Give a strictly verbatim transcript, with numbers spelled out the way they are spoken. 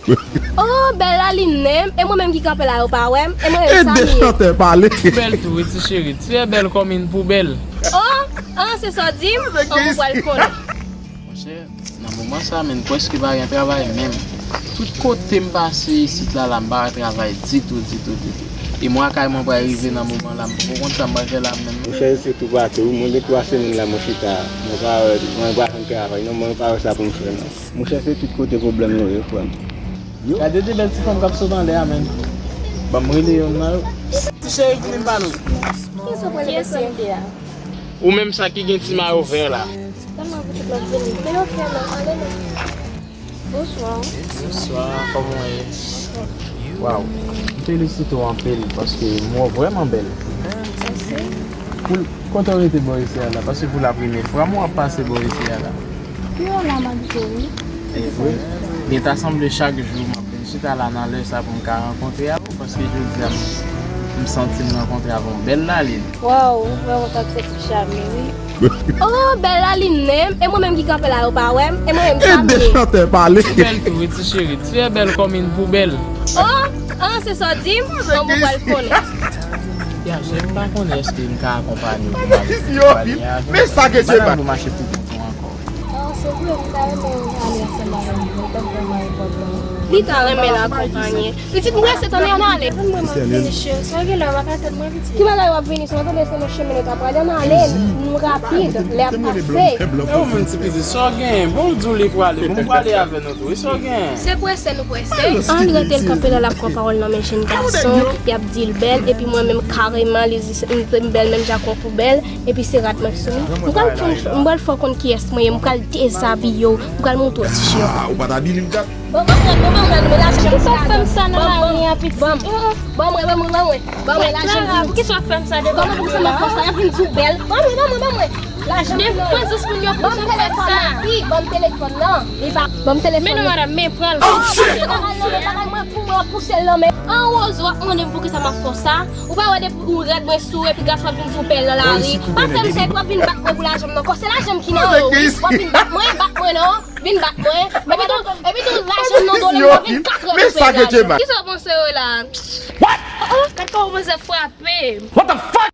Oh, bèl la li menm, e mwen menm ki kanpe la yo pa wè m, e mwen menm sa m ye. Ede chantè pale. Ou bèl tou wi ti cheri, tu es belle comme une poubelle. Oh, ah, se sa w di m? Bon, mwen pral konnen. Monchè, nan moman sa menm, prèske pa gen travay menm. Tout kote m pase isit la, la m pa wè travay ditou, ditou, ditou. E mwa kay mwen pral rive nan moman la, m poko konn sa m pral fè la menm. Monchè, se toupatou, mwen gen twa semèn la mwen chita, mwen pa wè, mwen pa jwenn travay non, mwen pa wè sa pou m fè non. Monchè, se tout kote pwoblèm yo ye, frè m. Gade de bèl ti fanm k ap sot anlè a, menn. Ban m rele yonn nan yo. Ti cheri, vini m pale w. Kiyès ou pral rele a? Ou menm sa ki gen ti mayo vè la. Tèlman pitit la vini. Men ok, non, ale non. Bonswa. Bonswa, kòman w ye? Waw, m felisite w anpil paske m wè w vrèman bèl. Mèsi. Pou l, kote w rete bò isi a la? Paske pou la premye fwa m wè w ap pase bò isi a la. Pi w la m abite wi. E vre? Gen ta sanble chak jou m ap vin chita la nan lè sa pou m ka rankontre avè w, paske jodi a m, m santi m rankontre avè yon bèl lalin. Waw, ou vrèman t ap fè ti chame wi. Oh, bèl lalin menm, e mwen menm ki kanpe la yo pa wè m, e mwen menm sa m ye. Ede chantè pale. Ou bèl tou wi ti cheri, tu es belle comme une poubelle. Oh, ah, se sa w di m? Bon, mwen pral konnen. Ya, cheri, m pa konnen èske m ka akonpanye w pou m ale fè pale avè w. Men sa ke Dye bay. Madanm nou mache pou kont ou ankò. Ah, se vre, m ta renmen w ale ansanm avè m, men tankou m a repòt la. Li ta renmen l akonpanye. Pitit, m prese, tande, ann ale. Tann mwen, m ap vini, cheri. Sa gen la, w pa ka tann mwen, pitit. Ki bagay w ap vini? Se w tande se nan chemen nou ta prale, ann ale, nou rapid, lè ap pase. E ou menm ti pitit, sa w genyen? Bon, l di w li prale, bon, m prale avè nou tou, wi, sa w genyen? Se prese nou prese. Ann rete l kanpe la, l ap pran pawòl nan men jèn gason, y ap di l bèl, epi mwen menm kareman, li di se, m, m bèl menm jan ak yon poubèl, epi se rad mwen ki sou li. M pral fè, m pral fè w konn kiyès mwen ye, m pral dezabiye w, m pral montre w ti cheri. Ah, ou pa ta di li m kat. Bon, bon, bon, bon, bon, bon, lajan m. Poukisa w fè m sa nan lari a, pitit? Bon, bon, bon, bon, bon, bon, bon, lajan m. Poukisa w ap fè m sa devan moun yo la? Bon, poukisa m ap fè w sa? Y ap vin di w bèl. Bon, bon, bon, bon, bon, lajan m. Devan zis moun yo pouse w fè sa. Ban m telefòn nan, wi, ban m telefòn nan. Li pa, ban m telefòn nan. Men non, madanm, men pran l. Oh, shit! Bagay nan men, bagay mwen pou mwen, pouse l nan men. An woz, w ap mande m poukisa m ap fè w sa? Ou pa wè depi ou rad mwen sou, epi gason ap vin di w bèl nan lari. Pa fè m sa, epi w ap vin bat mwen pou lajan m nan. Kò se lajan m ki nan men w, wi. W ap vin bat mwen, bat mwen non. Vin bat mwen. Epi tou, epi tou, lajan m nan do l, m vin kat rèv. Men sa ke Dye bay. Kisa w panse yo la? What? Oh, oh, gad kòman w panse frape. What the fuck?